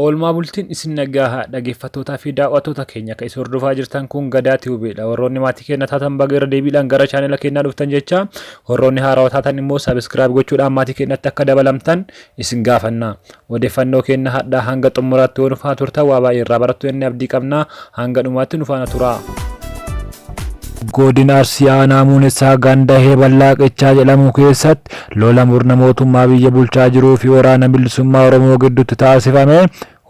Oolmaa bultiin isin nagaaha dhaggeeffattootaa fi daawwattoota keenya kan isin hordofaa jirtan kun Gadaa Tube dha. Warroonni maatii keenya taatan baga irra deebiidhaan gara chaanela keenyaa dhuftan jecha, warroonni haarawaa taatan immoo subscribe gochuudhaan maatii keenyatti akka dabalamtan isin gaafanna. Odeeffannoo keenya hadhaa hanga xumuraatti yoo nu faana turtan waa baay'ee irraa barattu jennee abdii qabna. Hanga dhumaatti nu faana turaa. Godina Arsii Aanaa Muunessaa ganda Heeballaa Qichaa jedhamu keessatti lola murna mootummaa biyya bulchaa jiruu fi waraana bilisummaa Oromoo gidduutti taasifame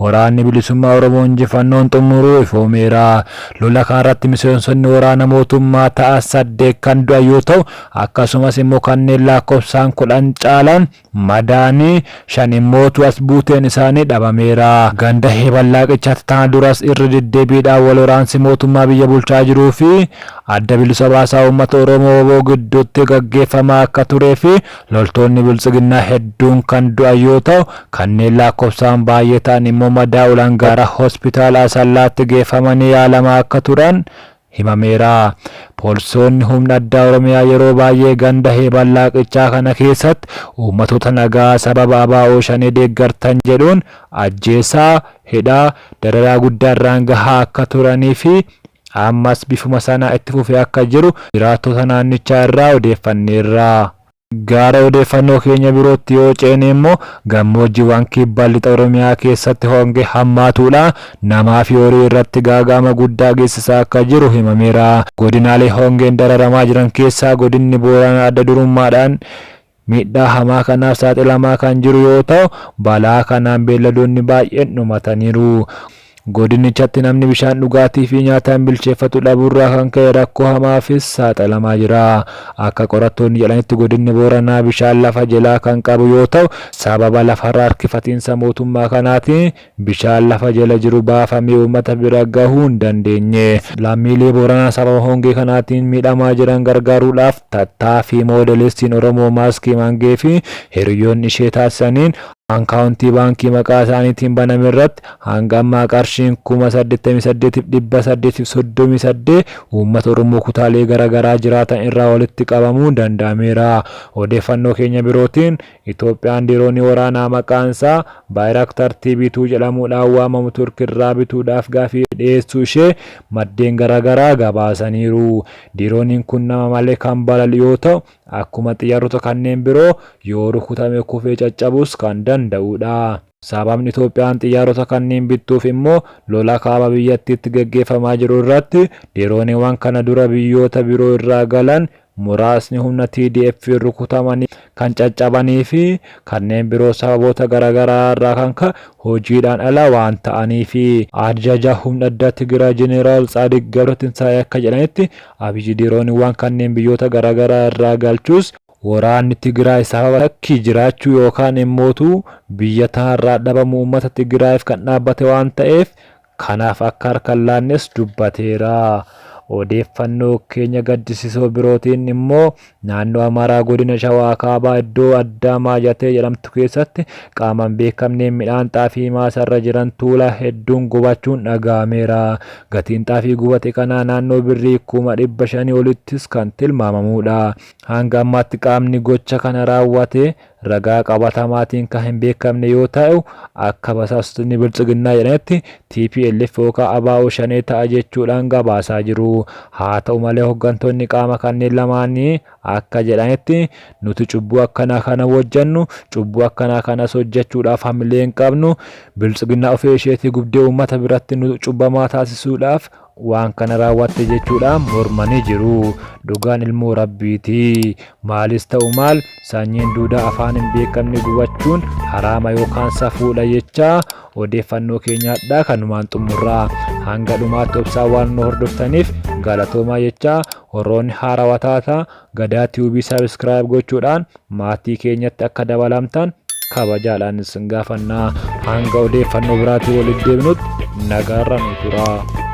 waraanni bilisummaa Oromoo injifannoon xumuruu ifoomeera. Lola kanarratti miseensonni waraana mootummaa ta'a 8 kan du'an yoo ta'u, akkasumas immoo kanneen lakkoofsaan 10 caalan madaanii, 5 immootu as buuteen isaanii dhabameera. Ganda Heeballaa Qichaatti tana duras irra deddeebiidhaan wal waraansi mootummaa biyya bulchaa jiruu fi Adda Bilisa Baasaa Uummata Oromoo wbo gidduutti gaggeeffamaa akka turee fi loltoonni Biltsiginnaa hedduun kan du'an yoo ta'u, kanneen laakkofsaan baay'ee ta'an immoo madaa'uudhaan gara Hospitaala Asallaatti geeffamanii yaalamaa akka turan himameera. Poolisoonni humna addaa Oromiyaa yeroo baay'ee ganda Heeballaa Qichaa kana keessatti uummatoota nagaa sababa ABO Shanee deeggartan jedhuun ajjeesaa, hidhaa, dararaa guddaa irraan gahaa akka turanii fi ammas bifuma sanaa itti fufee akka jiru jiraattota naannichaa irraa odeeffanneerra. Gara odeeffannoo keenya birootti yoo ceene immoo gammoojjiiwwan kibba lixa Oromiyaa keessatti hongee hammaatuudhaan namaa fi horii irratti gaaga'ama guddaa geessisaa akka jiru himameera. Godinaalee hongeen dararamaa jiran keessaa godinni Booranaa adda durummaadhaan miidhaa hamaa kanaaf saaxilamaa kan jiru yoo ta'u, balaa kanaan beelladoonni baay'een dhumataniiru. Godinichatti namni bishaan dhugaatii fi nyaataan bilcheeffatu dhabuurraa kan ka'e rakkoo hamaafis saaxilamaa jira. Akka qorattoonni jedhanitti godinni Booranaa bishaan lafa jelaa kan qabu yoo ta'u, sababa lafarra harkifatiinsa mootummaa kanaatiin bishaan lafa jala jiru baafamee uummata bira gahuu hin dandeenye. Lammiilee Booranaa sababa hongee kanaatiin miidhamaa jiran gargaaruudhaaf tattaaffii moodelistiin Oromoo Maaskii Mangee fi hiriyyoonni ishee taasisaniin Ankaawuntii baankii maqaa isaaniitiin baname irratti hanga ammaa qarshiin 88,838 uummata Oromoo kutaalee gara garaa jiraatan irraa walitti qabamuun danda'ameera. Odeeffannoo keenya birootiin Itoophiyaan diroonii waraanaa maqaan isaa Bayraktar TB2 jedhamuudhaan waamamu Turkirraa bituudhaaf gaafii dhiyeessuu ishee maddeen gara garaa gabaasaniiru. Dirooniin kun nama malee kan balali'u yoo ta'u, Akkuma xiyyaarota kanneen biroo yoo rukutame kufee caccabuus kan danda'uudha. Sababni Itoophiyaan xiyyaarota kanneen bittuuf immoo lola kaaba biyyattiitti gaggeeffamaa jiru irratti dirooniiwwan kana dura biyyoota biroo irraa galan muraasni humna TDF'n rukutamanii kan caccabanii fi kanneen biroo sababoota garaagaraa irraa kan ka'e hojiidhaan ala waan ta'aniifi. Ajajaa Humna Addaa Tigraay Jeneraal Tsaadiq Gabratinsaa'ee akka jedhanitti, Abiy dirooniwwan kanneen biyyoota garaagaraa irraa galchus, waraanni Tigraay sababa shakkii jiraachuu yookaan immootuu biyya tanarraa dhabamuu uummata Tigraayiif kan dhaabbate waan ta'eef kanaaf akka harka hin laannes dubbateera. Odeeffannoo keenya gaddisiisoo birootiin immoo Naannoo Amaaraa Godina Shawaa Kaabaa iddoo addaa Maajatee jedhamtu keessatti qaama hin beekamneen midhaan xaafii maasarra jiran tuulaa hedduun gubachuun dhaga'ameera. Gatiin xaafii gubate kanaa naannoo birrii 500,000 olittis kan tilmaamamuudha. Hanga ammaatti qaamni gocha kana raawwate ragaa qabatamaatiin kan hin beekamne yoo ta'u, akka basaastotni Biltsiginnaa jedhanitti tplf yookaan ABO Shanee ta'a jechuudhaan gabaasaa jiru. Haa ta'u malee hoggantoonni qaama kanneen lamaanii akka jedhanitti nuti cubbuu akkanaa kana hojjannu, cubbuu akkanaa kanas hojjechuudhaaf hamilee hin qabnu, Biltsiginnaa ofii isheetii gubdee uummata biratti nu cubbamaa taasisuudhaaf waan kana raawwatte jechuudhaan mormanii jiru. Dhugaan ilmoo Rabbiiti. Maalis ta'u maal sanyiin duudaa afaan hin beekamne gubachuun haraama yookaan safuudha jechaa odeeffannoo keenya hadhaa kanumaan xumurra. Hanga dhumaatti obsaan waan nu hordoftaniif galatoomaa jechaa warroonni haarawa taata Gadaa Tube subscribe gochuudhaan maatii keenyatti akka dabalamtan kabajaadhaan isin gaafanna. Hanga odeeffannoo biraatiin walitti deebinutti nagaarra nu turaa.